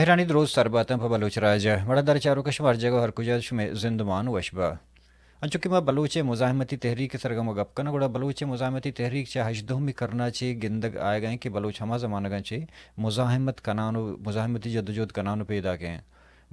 مہرانی دروت سر باتاں پہ بلوچ راج ءَ۔ مڑاہدار چاروکاں، شما ہر جاگہ ءُ ہر کجا، شمئے زندمان وش با۔ انچو کہ ما بلوچ ءِ مزاحمتی تحریک ءِ سرا گوں گپ کناں، گڑا بلوچ ءِ مزاحمتی تحریک چہ ہژدہمی کرن ءَ چہ گندگ آیگ ءَ ایں کہ بلوچ ہما زمانگاں چہ مزاحمت کنان ءُ مزاحمتی جدوجہد کنان ءُ پیداک ایں۔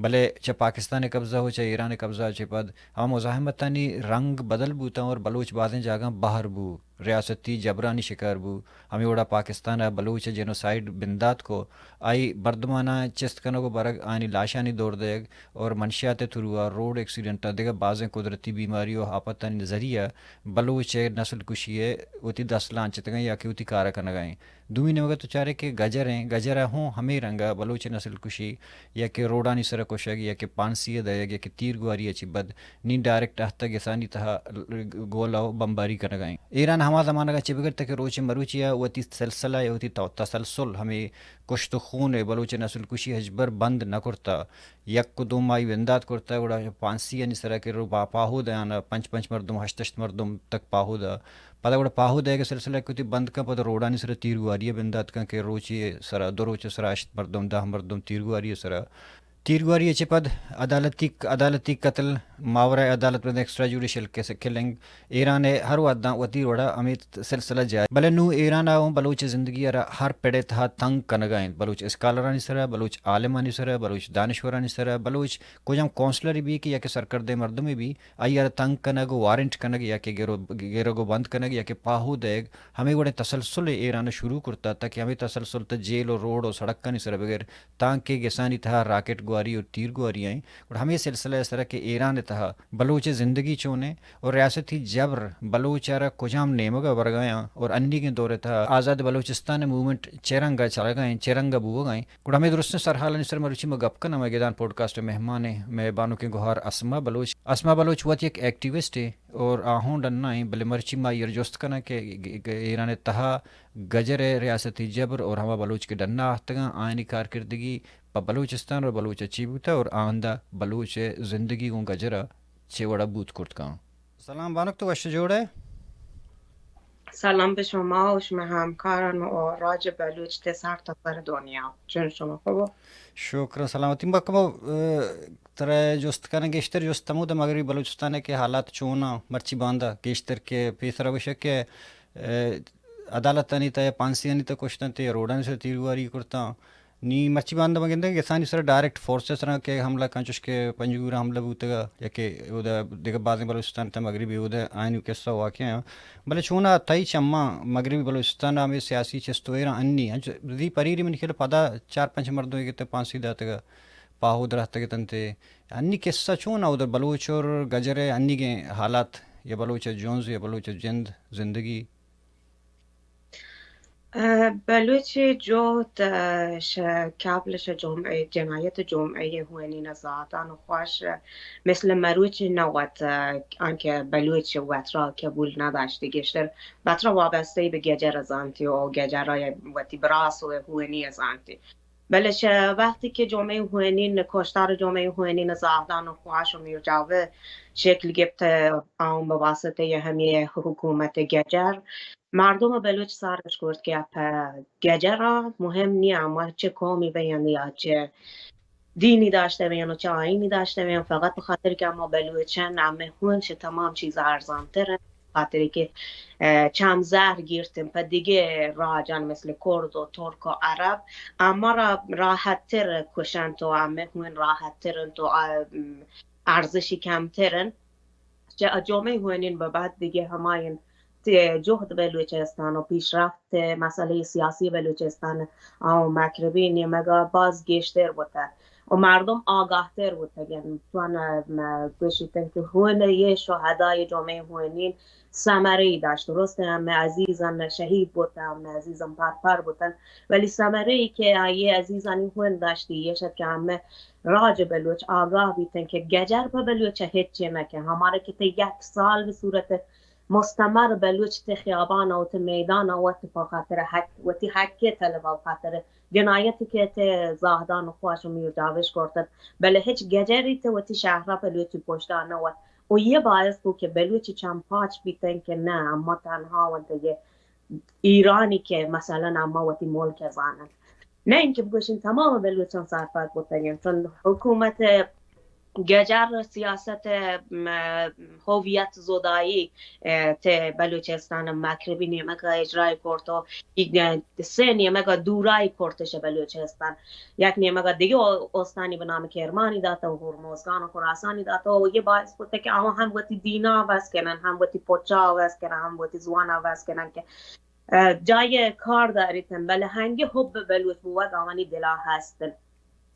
بلے چہ پاکستان ءِ قبضہ ءُ چہ ایران ءِ قبضہ ءَ چہ پد ہما مزاحمتانی رنگ بدل بوتاں اور بلوچ بازیں جاگہاں بہر بو، ریاستی جبرانی شکار بو۔ ہمے وڑا پاکستان ءَ بلوچ ءِ جینوسائیڈ بندات کو، آئی مردماناں چست کنگ ءُ برگ، آیانی لاشانی دور دئیگ اور منشیات ءِ تھرو ءَ، روڈ ایکسیڈنٹ ءَ، دگہ بازیں قدرتی بیماری ءُ آپتانی ذریعہ بلوچ ءِ نسل کشی ءِ وتی دست لانچتگ ایں یا کہ وتی کار ءَ کنگ ءَ ایں۔ دومی نیمگ ءَ تو چارے کہ گجر ایں، گجر ءَ ہوں ہمے رنگ ءَ بلوچ ءِ نسل کشی یا کہ روڈانی سر ءَ کشگ یا کہ پانسی ءَ دئیگ یا کہ تیر گواری ءَ چہ پد نی ڈائریکٹ اہتہ گسانی تہا گولہ ءُ بمباری کنگ ءَ ایں۔ ایران ہما زمانگ ءَ چہ بگر تاکہ روچ مروچی ءَ وتی سلسلہ یا وتی تو-، تسلسل ہمے کشت ءُ خون ءِ، بلوچ ءِ نسل کشی ہچبر بند نہ کرتہ۔ یک ءُ دو ماہی بندات کرتہ، گڑا پانسیانی سرا کہ رو پا-، پاہو دیان ءَ پنچ پنچ مردم، ہشت ہشت مردم تک پاہو دا۔ پدا گڑا پاہو دئیگ ءِ سلسلہ کہ وتی بند کن، پدا روڈانی سرا تیرگواری ءَ بندات کن کہ روچے سرا، دو روچ ءِ سرا ہشت مردم، دہ مردم تیرگواری ءِ سرا۔ تیرگواری ءَ چہ پد عدالتی، عدالتی قتل، ماورای عدالت بند، ایکسٹرا جوڈیشل کس-، کلنگ، ایران ءِ ہر وھداں وتی وڑا ہمے سلسلہ جاری۔ بلے نوں ایران ءَ اوں بلوچ ءِ زندگی ءَ را ہر پڑ ءِ تہا تنگ کنگ ءَ انت۔ بلوچ اسکالرانی سرا، بلوچ عالمانی سرا، بلوچ دانشورانی سرا، بلوچ کجام کونسلرے بی کہ یا کہ سرکردیں مردمے بی، آئی ءَ را تنگ کنگ ءُ وارنٹ کنگ یا کہ گرو-، گرگ ءُ بند کنگ یا کہ پاہو دئیگ، ہمے وڑیں تسلسل ایران ءَ شروع کرتا، تاکہ ہمے تسلسل تہ جیل ءُ روڈ ءُ سڑکانی سرا بگر تانکہ گسانی تہا راکٹ گواری ءُ تیر گواری ایں۔ گڑا ہمے سلسلہ ءِ سرا کہ ایران ءِ تہا بلوچ ءِ زندگی چون ایں اور ریاستی جبر بلوچ ءَ را کجام نیمگ ءَ برگ ءَ ایں اور انیگیں دور ءِ تہا آزاد بلوچستان ءِ موومنٹ چہ رنگ ءَ چلگ ءَ ایں، چہ رنگ ءَ بوگ ءَ ایں۔ گڑا ہمے درستیں سرحالانی سر مروچی ما گپ کناں۔ مئے گدان پوڈکاسٹ ءِ مہمان ایں مئے بانکیں گہار اسما بلوچ۔ اسما بلوچ وت یک ایکٹیوسٹ ایں اور آ ہوں ڈنا ایں، بلے مرچی ما آئی ءَ را جست کناں کہ گ-، گ-، ایران ءِ تہا گجر ءِ ریاستی جبر اور ہما بلوچ کہ ڈنا آہتگاں، آیانی کارکردگی پہ بلوچستان اور بلوچ ءَ چی بوتہ اور آہند ءَ بلوچ ءِ زندگی گوں گجر ءَ چے وڑا بوت کرت کن۔ سلام بانک، تو وش جوڑ ئے؟ سلام به شما و شما همکاران و راج بلوچ ته سر تا سر دنیا. چون شما خوبه؟ شکر سلامتی. ما کمو، اه، ترا جست کناں، گیشتر جست ہمود مغربی بلوچستان ءِ کہ حالات چون آں، مرچی باندا گیشتر کہ پیسرا گوشگ کہ، اه، عدالتانی تہ یا پانسیانی تہ کشتنت یا روڈانی سر تیرگواری کرتاں. نی مرچی باندا ما گندگ کسانی سر ڈائریکٹ فورسز سرا کہ حملہ کن، چوش کہ پنجگور حملہ بوتگا یا کہ اودا دگہ بازیں بلوچستان تہ مغربی اودا آئینی قصہ واقعہ آں. بلے چونا تئی چماں مغربی بلوچستان ءَ ہمے سیاسی چست و ایراں انی، انچو زی پریری منی خیال پدا چار پنچ مردم کہ تہ پانسی داتگا، پاہو دراتگ اتنت. انی قصہ چون ءَ ادھر بلوچ اور گجر ءِ انیگیں حالات یا بلوچ ءِ جنز یا بلوچ ءِ جند زندگی؟ اه، بلوچ جہد، اه، ش-، قبل ش جمعه، جنایت جمعه هونین زاهدان و خوش، اه، مثل مروچ نوت، اه، آنکه بلوچ وترا قبول نداشتی، گیشتر وترا وابسته به گجر زانتی و گجرای وتی براس و هونی زانتی. بلے ش-، وقتی که جمعه هونین، کشتار جمعه هونین زاهدان و خوش و میرجاوه شکل گپت، آن به واسطه همی حکومت گجر، مردم بلوچ سرش کرد که په گجرا مهم نیه، اما چه قومی بیان یا چه دینی داشته بیان و چه آینی داشته بیان، فقط به خاطر که اما بلوچن، همه هونش تمام چیز ارزانتره. خاطری که، اه، چم زهر گیرتن په دیگه راجان مثل کرد و ترک و عرب، اما را راحت تر کشنت و همه هون راحت ترنت و، اه، ارزشی کمترن. جا-، جامعه هونین به بعد دیگه هماین ت-، جهد بلوچستان و پیشرفت مسئله سیاسی بلوچستان او مغربی نیمگا باز گیشتر بوته. و مردم آگاه‌تر بوتگن. چون، اه، م-، گوشیتن که هون یه شهدای جامعه هونین ثمره‌ای داشت. درسته همه عزیزان شهید بوتن، همه عزیزان پرپر بوتن، ولی ثمره‌ای که آیه عزیزانی هون داشتی، یه شد که همه راج بلوچ آگاه بیتن که گجر په بلوچ هیچی نکه. هماره که ته یک سال به صورت مستمر بلوچ ته خیابان او ته میدان او ته په خاطر حق، وتی حق طلب او خاطر جنایتی که ته زاهدان خوش و میرجاوش کرتن، بله هیچ گجری ته وتی شهر په لوتی پشتا نوت. و یه باعث بو که بلوچ چم پاچ بیتن که نه، اما تنها ونت یه ایرانی که مثلاً اما وتی ملک زانن. نه اینکه بگوشین تمام بلوچان سرپد بوتگن، چون حکومت گجر سیاست، م، هویت زدایی، اه، ته بلوچستان مغربی نیمگا اجرای کرد و یک سه نیمگا دورای کرتش بلوچستان. یک نیمگا دیگه استانی به نام کرمانی داته و هرمزگان و خراسانی داته و یه باعث بوته که آوان هم وتی دینا عوض کنن، هم وتی پچا عوض کنن، هم وتی زوانا عوض کنن که اه، جای کار داریتن، بله هنگه حب بلوچ بوگ آوانی دلا هستن.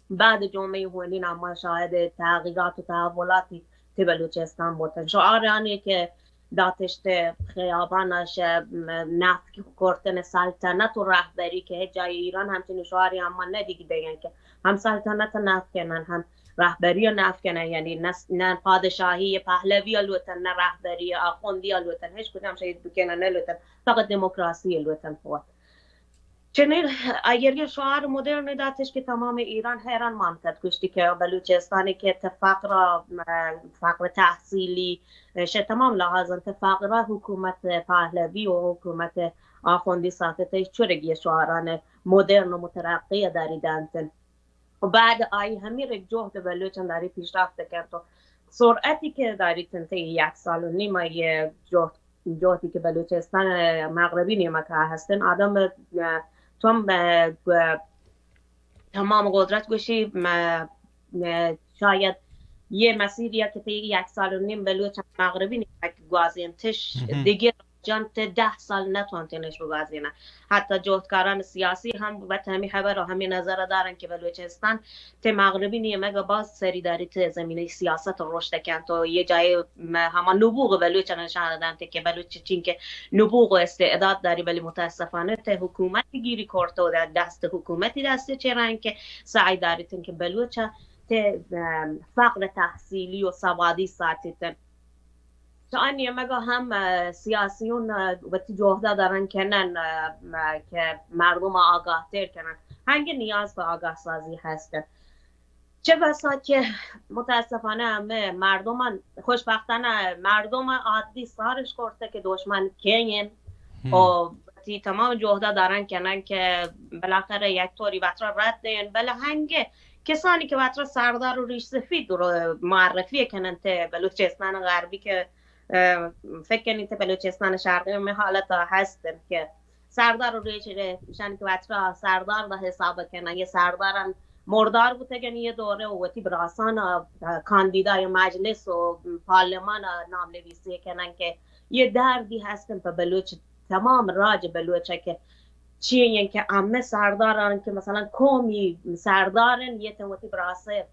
بعد جمعهٔ هونین اما شاهد تغییرات و تحولاتی تی بلوچستان بوتن. شعارانی که داتشت خیابانش، م، نفی کرتن سلطنت و رهبری که هیچ جای ایران همچین شعاری اما ندیگی دگن که هم سلطنت نفی کنن، هم رهبری نفی کنن، یعنی نه، نه پادشاهی پهلوی لوتن، نه رهبری آخوندی لوتن، هیچ کدام شهید بکنن نلوتن. فقط دموکراسی لوتن فقط. چنین اگر یه شعار مدرن داتش که تمام ایران حیران مانتد، گوشتی که بلوچستانی که ته فقر، فقر تحصیلی، شه تمام لحاظا ته فقر حکومت پهلوی و حکومت آخوندی ساخته، چورگی شعاران مدرن و مترقی داری دانتن. و بعد آئی همی رگ جهد بلوچان داری پیشرفت کرد و سرعتی که داری تنته یک سال و نیم یه جهد، جهدی که بلوچستان مغربی نیمه که هستن آدم، اه، تم، اه، گ-، تمام قدرت گوشی، م-، م-، شاید یه مسیری که تی یک سال و نیم بلوچان مغربی نیمه که گوازین تش دیگه جان ته ده سال نتوانتینش بگوازینه. حتی جهدکاران سیاسی هم وت همی خبر و همی نظر دارن که بلوچستان ته مغربی نیمگ باز سری داری ته زمینهٔ سیاست رشد کن تو یه جای م-، هما نبوغ بلوچ نشان دادن ته که بلوچ چین که نبوغ و استعداد داری، ولی متاسفانه ته حکومت گیری کرده و در دست حکومتی دست چه رنگ که سعی داریتن که بلوچ ته، ام، فقر تحصیلی و سوادی ساتیتن. چه آ نیمگا هم، اه، سیاسیون، اه، وتی جهدا دارن کنن، اه، م-، که مردم آگاه تر کنن. هنگه نیاز به آگاه سازی هستن. چه بسا که متاسفانه همه مردمان، خوشبختانه مردم عادی سارش کرده که دشمن کیین و وتی تمام جهدا دارن کنن که بالاخره یک طوری وطرا رد دین. بله هنگه کسانی که وطرا سردار و ریش سفید رو معرفی کنن ته بلوچستان غربی که، اه، فکر کنین ته بلوچستان شرقی هم حالت هستن که سردار و ریش، شان که وطرا سردار دا حساب کنن، یه سردارن مردار بوتگن یه دوره و وتی براسان، اه، کاندیدای مجلس و پارلمان نام نویسی کنن که یه دردی هستن په بلوچ، تمام راج بلوچه که چی این که همه سردارن که مثلا قومی سردارن یه تن وتی براسه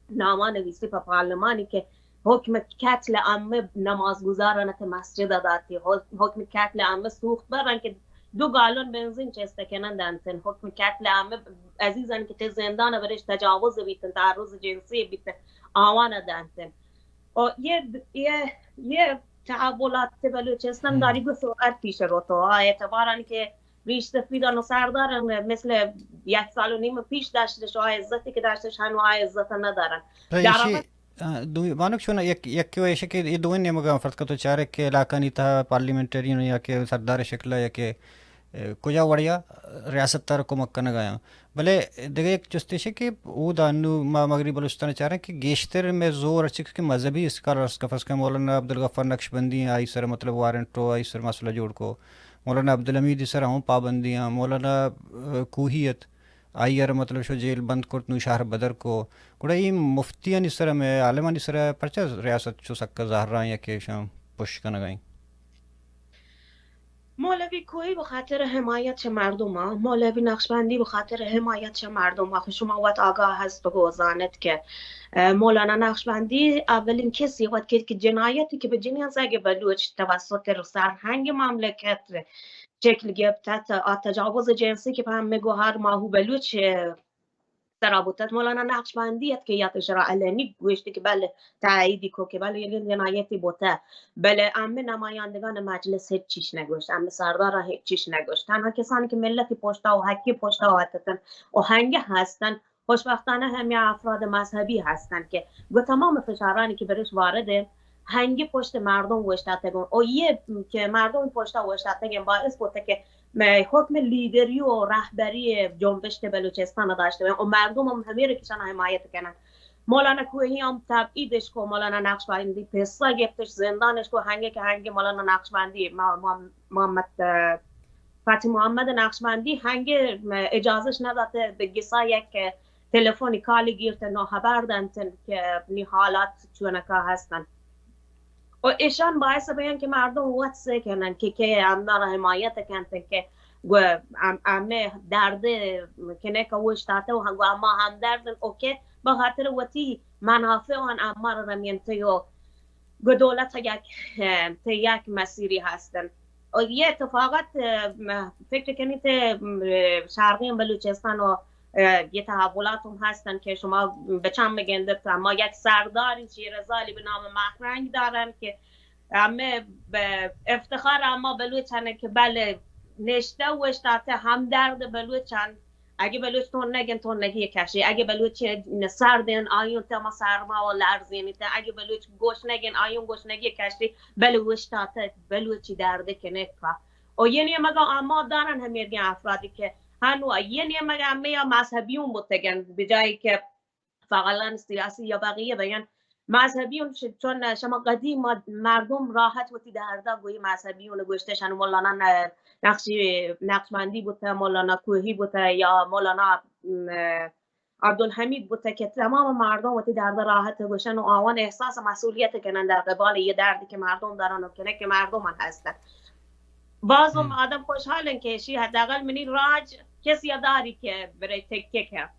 ناما نویسی په پارلمانی که حکم قتل عامه نمازگزاران ته مسجد داتی، حکم قتل عامه سوخت برن که دو گالون بنزین چست کنن دانتن، حکم قتل عامه عزیزان که ته زندان برش تجاوز بیتن، تعرض جنسی بیتن، آوان دانتن. و یه، یه، یه تحولات بلوچستان داری به سرعت پیش رو تو، اعتباران که ریش سفیدان و سرداران مثل یک سال و نیم پیش داشتش، آ عزتی که داشتش هنو آ عزت ندارن. در ایشی، واقع، اه، دوی بانک چون یک، یکی و ایشه که یه دوین نیمگا فرد کتو چاره که علاقانی تها پارلیمنٹرین یا که سردار شکلا یا که، اه، کجا وڑیا ریاست تر کمک کنگا یا. بلے دگہ یک جست ایش کہ اودا انو ما مغربی بلوچستان چاریں کہ گیشتر مئے زور اچ کہ مذہبی اسکالرز کا، فرض کن مولانا عبدالغفار نقشبندی ہیں، آئی سر مطلب وارنٹ ہو، آئی سر مسئلہ جوڑ کو، مولانا عبدالحمید سر ہم پابندی ہیں، مولانا، اه، کوہی ات، آئی ار مطلب شو جیل بند کرت، نو شہر بدر کو. گڑا ای مفتیانی سر مئے عالمانی سر پرچہ ریاست چو سکا زہران یا کہ شان پش کنگائیں؟ مولوی کوہی بہ خاطر حمایت چہ مردم ء، مولوی نقشبندی بہ خاطر حمایت چہ مردم ء، خو شما وت آگاہ ہست و زانت کہ، اه، مولانا نقشبندی اولین کسی وت کہ، کہ جنایتی کہ بہ جنین زگ بلوچ توسط فرہنگ مملکت شکل گپت ات، آ تجاوز جنسی کہ پہ ہمے گوہر ماہو بلوچ، اه، سرا بوتت. مولانا نقشبندی ات کہ یاتش را علنی گوشت کہ بلے تائیدی کو کہ بلے یک جنایتی بوتہ، بلے ہمے نمایندگان مجلس ہچ چیش نگوشت، ہمے سردارا ہچ چیش نگوشت. تنہا کسانی کہ ملتی پشتا و حقی پشتا آتتن و ہنگہ ہستن، خوشبختانہ ہمے افراد مذہبی ہستن کہ گو تمام فشارانی کہ برش وارد انت، ہنگہ پشت مردم اوشتاتگن و یہ کہ مردم پشتا اوشتاتگن باعث بوتہ کہ حکم لیدری و رهبری جنبش بلوچستان داشته و مردم هم همه رو کشان حمایت کنن. مولانا کوهی هم تبعیدش کو، مولانا نقشبندی پسا گفتش، زندانش کو، هنگه که هنگه مولانا نقشبندی، ما-، ما-، محمد، اه، فتح محمد نقشبندی هنگه اجازهش نداده به گسا یک تلفنی کالی گیرت، نو خبر دنتن که نی حالات چونکا هستن. و ایشان باعث بیان که مردم وت سه کنن که، که امنا را حمایت کنتن که گو ام-، امه درد کنه که وشتاته و گو اما همدردن، او که به خاطر وتی منافع آن اما را رمینته و گو دولت یک، اه، ته یک مسیری هستن. و یه اتفاقات، اه، م-، فکر کنید، اه، شرقی بلوچستان و، اه، یه تحولات هم هستن که شما به چم بگندید، اما یک سرداری شیرزالی به نام مهرنگ دارن که همه به افتخار اما بلوچانه که بله، نشته و اشتاته همدرد بلوچان. اگه بلوچ تون نگن، تون نگی کشی. اگه بلوچ سردن، آیون تما سرما و لرزینی ته. اگه بلوچ گوش نگن، آیون گوش نگی کشی. بلوچ تاته بلوچی درد کنه کا. و یه نیمگا اما دارن همیرگی افرادی که هنو یه نیمگا همه یا مذهبیون بوتگن، به جایی که فعالان سیاسی یا بقیه بیان مذهبیون ش-، چون شما قدیم ما-، مردم راحت وتی دردا گوی مذهبیون گوشته شن، مولانا ن-، نقشی، نقشبندی بوته، مولانا کوهی بوته یا مولانا، م، عبدالحمید بوته که تمام مردم وتی دردا راحت گوشن و آوان احساس مسئولیت کنن در قبال یه دردی که مردم دارن و کنه که مردم هم هستن. باز هم آدم خوشحالن که شی حداقل منی راج کسی داری که برای تکه که.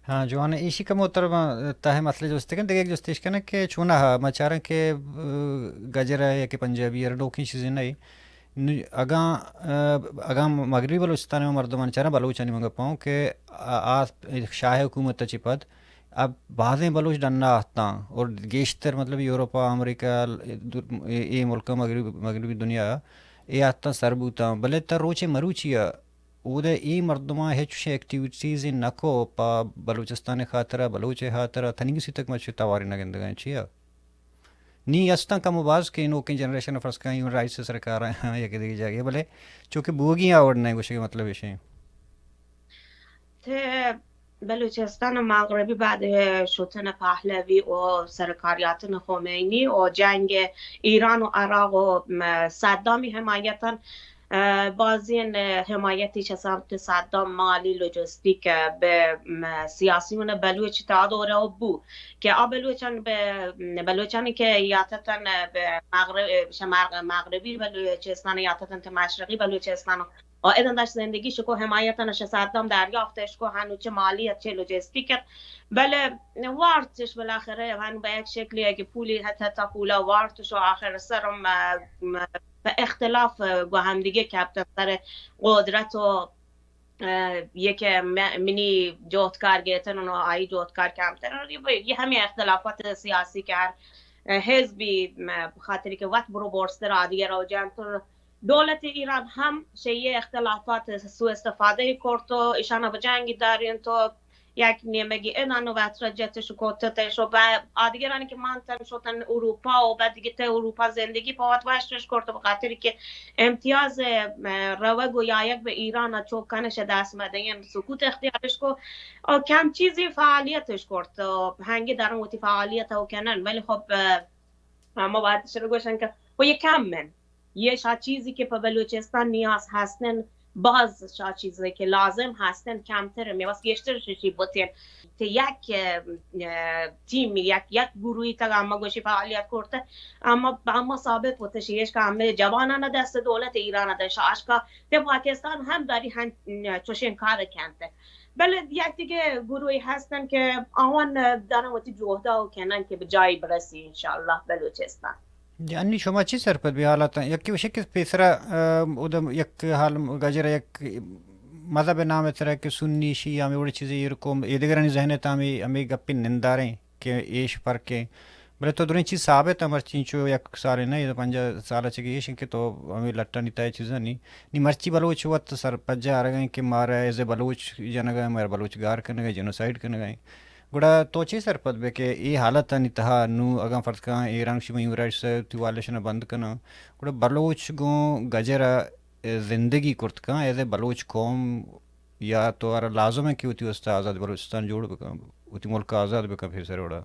ہاں، جوان ایشی کا محترم تہ مسئلہ جست کن، دگہ یک جستش کن کہ چونا ہا، ما چارن کہ، اه، گجر ہے یا کہ پنجابی ہے، نوکیں چیزیں نہیں۔ نو-، اگاں، اه، اگاں مغربی بلوچستان میں مردمان چارن بلوچانی من گپاؤں کہ آ، آ شاہ حکومت چی پد اب بازیں بلوچ ڈنا آتاں اور گیشتر مطلب یورپا، امریکہ، اے، اے ملکاں مغرب-، مغربی دنیا اے آتاں سر بوتاں، بلے تہ روچے مروچی ء اودے اے مردماں ہچ ایکٹیویٹیز نہ کو پہ بلوچستان خاطرہ، بلوچ خاطرہ، تنیگی سی تک مچ تواری نہ گندگا چیا؟ نی استاں کم و باز کہ نوکیں جنریشن فرض کن ہیومن رائٹس سرکار ہیں یک دیگہ جاگے، بلے چونکہ بوگی آوڑ نہیں گوشے مطلب ایشیں۔ تے بلوچستان مغربی بعد شتن پہلوی و سرکاریاتن خمینی و جنگ ایران و عراق و، م، صدامی حمایتن، اه، بازین حمایتی چہ سمت صدام مالی لوجستیک به، م، سیاسیون بلوچ تا دوره بو که آ بلوچان به، بلوچانی که یاتتن به مغرب، شمال مغربی بلوچستان یاتتن تا مشرقی بلوچستان و ادن داشت زندگی شکو حمایتن ش صدام دریافتش کو هنو چه مالی چه لوجستیک، بله وارتش بالاخره هنو به یک شکلی اگه پولی حتی تا پولا وارتش و آخر سرم، اه، م، به اختلاف گو همدیگه کپتن سر قدرت و، اه، یه که م-، منی جهدکار گیتن و آئی جهدکار کمتر و یه، یه همین اختلافات سیاسی که هر، اه، حزبی، م، خاطری که وقت برو برستر آدیگر و جنتر دولت ایران هم شیء اختلافات سوء استفاده کرت و ایشان به جنگ دارین تو یک نیمگی انان و وطر جتش و کتتش و به آدگرانی که مانتن شتن اروپا و بعد دیگه ته اروپا زندگی پا وت وشتش کرت و به خاطر که امتیاز، اه، روگ و یا یک به ایران چوک کنش دست مدین سکوت اختیارش کو و کم چیزی فعالیتش کرت و هنگی دارن وتی فعالیت و کنن ولی خب، اه، اما باید شروع گوشن که و یه کم من یه شا چیزی که په بلوچستان نیاز هستن، باز شا چیزی که لازم هستن، کمتر میواس گیشتر ششی بوتین. ته یک، اه، اه، تیمی، یک، یک گروهی تا اما گوشی فعالیت کرده، اما، اما ثابت بوتش ایش که همه جوانان دست دولت ایران ده شا اشکا ته پاکستان هم داری هن چوشین کار کنته. بله یک دیگه گروهی هستن که آوان دارن وتی جهدا و کنن که به جایی برسی انشاءالله بلوچستان. جی، انی شما چی سرپد بی حالاتاں؟ یکی وشی کہ پیسرا، اه، اودم یک حال گجر یک مذہب نام سرا کہ سنی، شیعہ، ہمیں وڑے چیزیں ایر کو، ایدگرانی ذہن تامی ہمیں گپی ننداریں کہ ایش فرق ہیں۔ بلے تو دریں چیز ثابت ہے، مرچی چو یک سال نہ، پنجاہ سال چگی ایش کہ تو ہمیں لٹانی تائے چیزاں نہیں۔ نی مرچی بلوچ وت سرپجا آرگا ہیں کہ مارا ایز اے بلوچ جنگا ہیں، مارا بلوچ گار کنگا ہیں، جنوسائیڈ کنگا ہیں۔ گڑا تو چے سرپد بے کہ اے حالتانی تہا نوں اگاں فرض کاں ایران شی ہیومن رائٹس تی وائلیشن بند کناں، گڑا بلوچ گوں گجر ء زندگی کرت کن، ایز اے بلوچ قوم، یا تو ارا لازم ہے کہ وتی واسطہ آزاد بلوچستان جوڑ بکن، وتی ملک آزاد بکن، پھر سر وڑا؟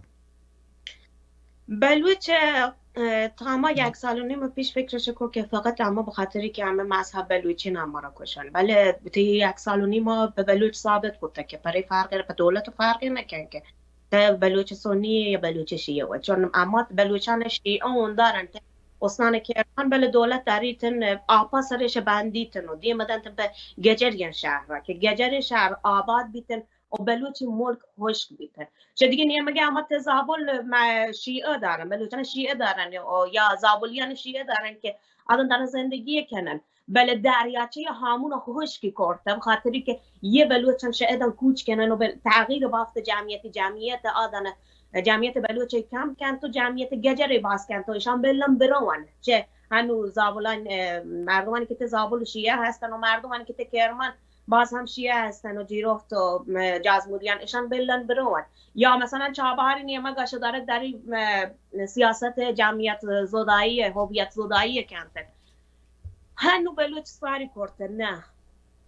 بلوچ، اه، تا ما یک سال و نیم پیش فکرش کو کہ فقط اما بخاطری کہ ہمیں مذہب بلوچی نام را کشن، بلے تی یک سال و نیم به بلوچ ثابت کتا کہ پرے فرق، په دولت فرق نکن کہ ته بلوچ سنی یا بلوچ شیعه و، چون اما بلوچان شیعه اون دارن ته استان کرمان، بلے دولت داریتن آپا سرش بندیتن و دیم دنت به گجریان شهر را کہ گجر شهر آباد بیتن و بلوچی ملک خشک بیتن. چه دیگه نیمگه اما ته زابل ما شیعه دارن، بلوچان شیعه دارن و یا زابلیان شیعه دارن که آدم دارن زندگی کنن. بلے دریاچهٔ هامون خشکی کرته، بخاطری که یه بلوچ هم شاید هم کوچ کنن و بل-، تغییر بافت جمعیت، جمعیت آدن، جمعیت بلوچ کم کنت و جمعیت گجر باز کنت و ایشان بلن برون. چه هنو زابلان، اه، مردمانی که ته زابل شیعه هستن و مردمانی که ته کرمان باز هم شیعه هستن و جیرفت و، اه، جازموریان ایشان بلن برون. یا مثلاً چابهاری نیمه گشه داره در این، اه، سیاست جمعیت زدایی، هویت زدایی کنت. هنو بلوچ ساری کرته، نه.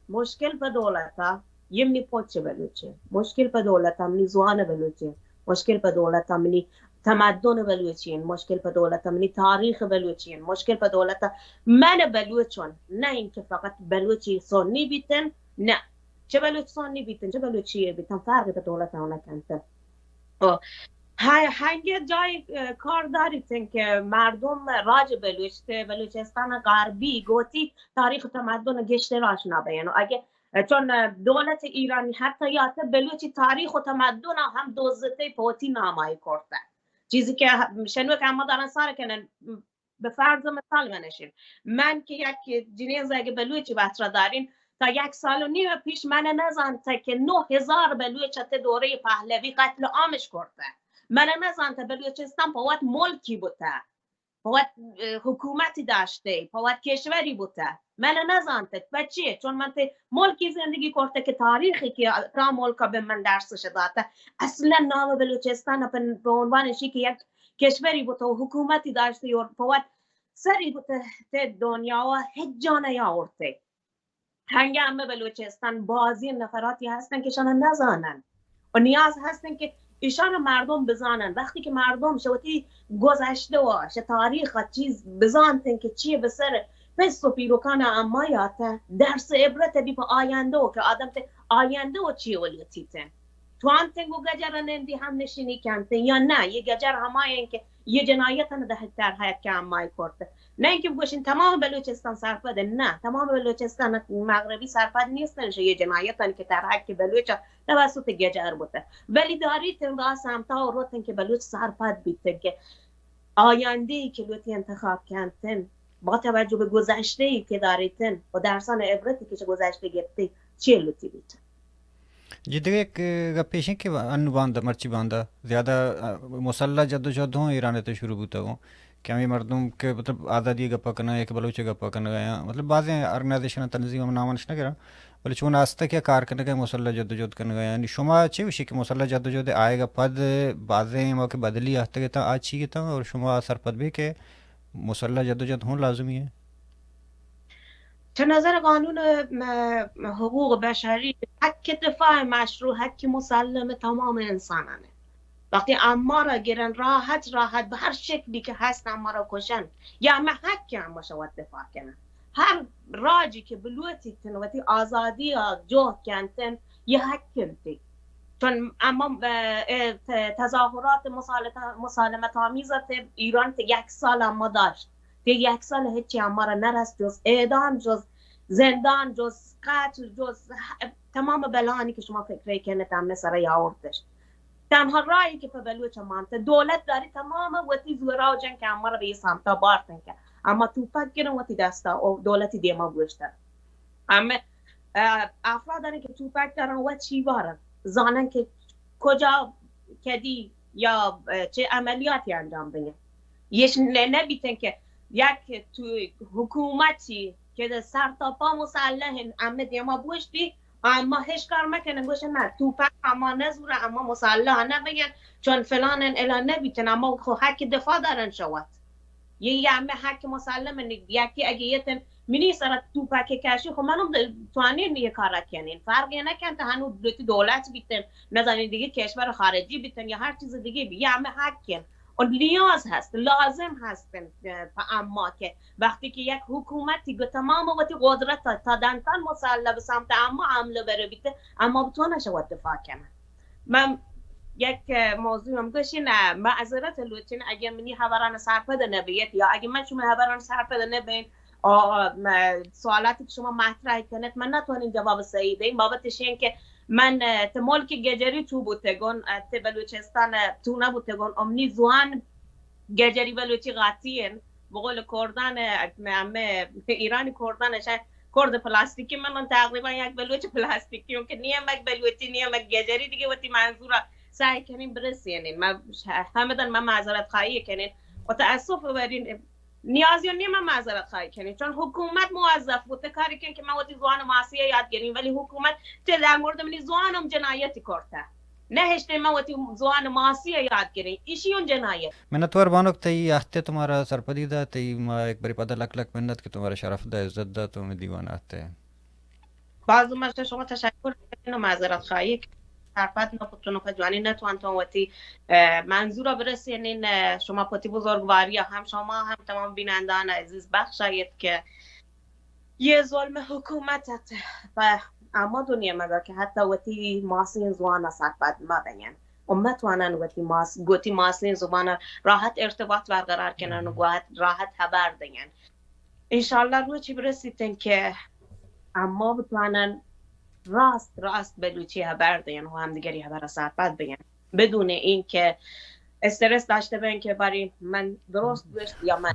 مشکل په دولتا، یمنی پوچ بلوچه. مشکل په دولتا منی زوان بلوچه. مشکل په دولتا منی تمدن بلوچین. مشکل په دولتا منی تاریخ بلوچین. مشکل په دولتا من بلوچون. نه اینکه فقط بلوچی سنی بیتن، نه. چه بلوچ سنی بیتن، چه بلوچی بیتن، فرقی په دولتا نکنتن. او، ه-، هنگه جای، اه، کار داریتن که مردم راج بلوچ، بلوچستان غربی گوتی تاریخ و تمدن گشتر آشنا بیان. و اگه، اه، چون، اه، دولت ایرانی حتی یا حتی بلوچی تاریخ و تمدن هم دوزته پوتی نامایی کرده. چیزی که ه-، شنو که اما دارن سر کنن، به فرض مثال بنشین، من که یک جنین زگ بلوچی بچه دارین، تا یک سال و نیم پیش من نزانته که نه هزار بلوچ ته دورهٔ پهلوی قتل عامش کرده. من نزانته بلوچستان په وت ملکی بوته، په وت، اه، حکومتی داشته، په وت کشوری بوته. من نزانته. بچه، چون من ته ملکی زندگی کرته که تاریخی که تا ملکا به من درسش داته، اصلاً نام بلوچستان په، به عنوان شی که یک کشوری بوته و حکومتی داشته و په وت سری بوته ته دنیا و هیچ جا نیاورته. هنگه همه بلوچستان بازی نفراتی هستن که شان نزانن و نیاز هستن که ایشان مردم بزانن. وقتی که مردم شوتی گذشته و شه تاریخ چیز بزانتن که چیه به سر پس و پیروکان اما یاته درس عبرت بی په آینده و که آدم ته آینده و چیه ولیتیتن. توانتن گو گجر نندی هم نشینی کنتن یا نه، یه گجر هماین که یه جنایت نه ده تر حیات که امای کرده. نه اینکه بگوشین تمام بلوچستان سرپده، نه، تمام بلوچستان مغربی سرپد نیستن شه یه جنایتن که در حق بلوچ توسط گجر بوته. ولی داریتن دا سمتا و روتن که بلوچ سرپد بیتن که آینده‌ای که لوتی انتخاب کنتن با توجه به گذشته‌ای که داریتن و درسان عبرتی که چه گذشته گرفته، چه لوتی بیتن. جی، دگہ یک گپے ایش انت کہ انو باندا، مرچی باندا زیادہ، آ، مسلح جدوجہد ہوں ایران ء تہ شروع بوتگ ہوں کہ ہمے مردم کہ مطلب آزادی ء گپا کنگ ء یا کہ بلوچ ء گپا کنگ ء یا مطلب بازیں آرگنائزیشن ء تنظیم ہم نامانش نہ گراں، بلے چون آستہ کہ کار کنگ ء مسلح جدوجہد کنگ ء، یعنی شما چے گوشی کہ مسلح جدوجہد ء آیگ ء پد بازیں ہما کہ بدلی آتگ اتاں آ چی اتاں اور شما سرپد بے کہ مسلح جدوجہد ہوں لازمی ہے؟ چہ نظر قانون، م-، حقوق بشری، حق دفاع مشروع حق مسلم تمام انسانانه. وقتی اما را گرن راحت راحت به هر شکلی که هست اما را کشن، یا همه حق اما شود دفاع کنن. هر راجی که بلوتی تن وتی آزادی جوه کنتن، یه حق انتی. چون اما، اه، اه، ت-، تظاهرات مسالت-، مسالمت آمیز ات ایران ته یک سال اما داشت. تی یک سال هچی اما را نرست، جز اعدام، جز زندان، جز قتل، جز ه-، تمام بلانی که شما فکر کنت همه سر آوردش. تنها راهی که په بلوچ مانته دولت داری تمام وتی زورا و جنگ که اما را به یه سمتا بارتن که اما توپک گرن وتی دستا و دولتی دیما گوشتن. اما، اه، افرادانی که توپک دارن و چی بارن، زانن که کجا کدی یا، اه، چه عملیاتی انجام دهن. یش ن-، نبیتن که یک تو حکومتی که در سر تا پا مسلحن، همه دیما بوشتی، اما هیچ کار مکنن، گوشن نه، توپک اما نزوره، اما مسلح نبین، چون فلان الا نبیتن، اما خو حق دفاع دارن شود. یه، یه همه حق مسلمن، یکی اگه یتن منی سرا توپک کشی، خب منم توانین یه کار کنین. فرقی نکن تا هنو دولتی دولت بیتن، نزانین دیگه کشور خارجی بیتن یا هر چیز دیگه بی، یه همه حق کن. و نیاز هست، لازم هستن. اه، پا اما که وقتی که یک حکومتی که تمام وتی قدرت تا، تا دنتان مسلح به سمت اما حمله بره بیته، اما بتونه شود دفاع کنه. من یک، اه، موضوع هم گوشین، اه، معذرت لوچین اگه منی خبران سرپد نبیت یا اگه من شما خبران سرپد نبین، آ، م-، سوالاتی که شما مطرح کنید، من نتوانین جواب صحیح دهیم. بابتش این که من، اه، ته ملک گجری تو بوتگون، اه، ته بلوچستان، اه، تو نبوتگون. امنی زوان گجری بلوچی قاطی ان. بقول کردان، اه، همه ایرانی کردان، شاید کرد پلاستیکی، من، من تقریبا یک بلوچ پلاستیکی هم که نیمک بلوچی، نیمک گجری دیگه وتی منظور سعی کنین برسینین. من ش-، همدن من معذرت خواهی کنین و تأسف ورین. نیازی نیه من معذرت خواهی کنین، چون حکومت موظف بوته کاری کن که من وتی زوان ماسی یاد گرین، ولی حکومت چه در مورد منی زوانم جنایتی کرته، نهشته من وتی زوان ماسی یاد گرین، ایشی اون جنایت. منتوار بانک، تئی اہتے تمہارا سرپدی دا، تئی ما ایک بری پدا لک لک منت کہ تمہارا شرف دا، عزت دا، تو ہمیں دیوان آتے. باز من شما تشکر کنین و معذرت خواهی کنین. سرپد نبوتون و پہ جوانی نتوانتون وتی، اه، منظور برسینین. اه، شما پتی بزرگواری هم، شما هم تمام بینندان عزیز بخشایید که یه ظلم حکومت ات و اما دنیا مگا که حتی وتی ماسین زوان سرپد مبین و متوانن وتی ماس، گوتی ماسین زبان راحت ارتباط برقرار کنن و گوهت راحت خبر دین. انشاءالله روچی برسیتن که اما بتوانن راست راست بلوچی خبر دین و همدیگری خبر سرپد بین، بدون اینکه استرس داشته بین که باری من درست گوشت یا من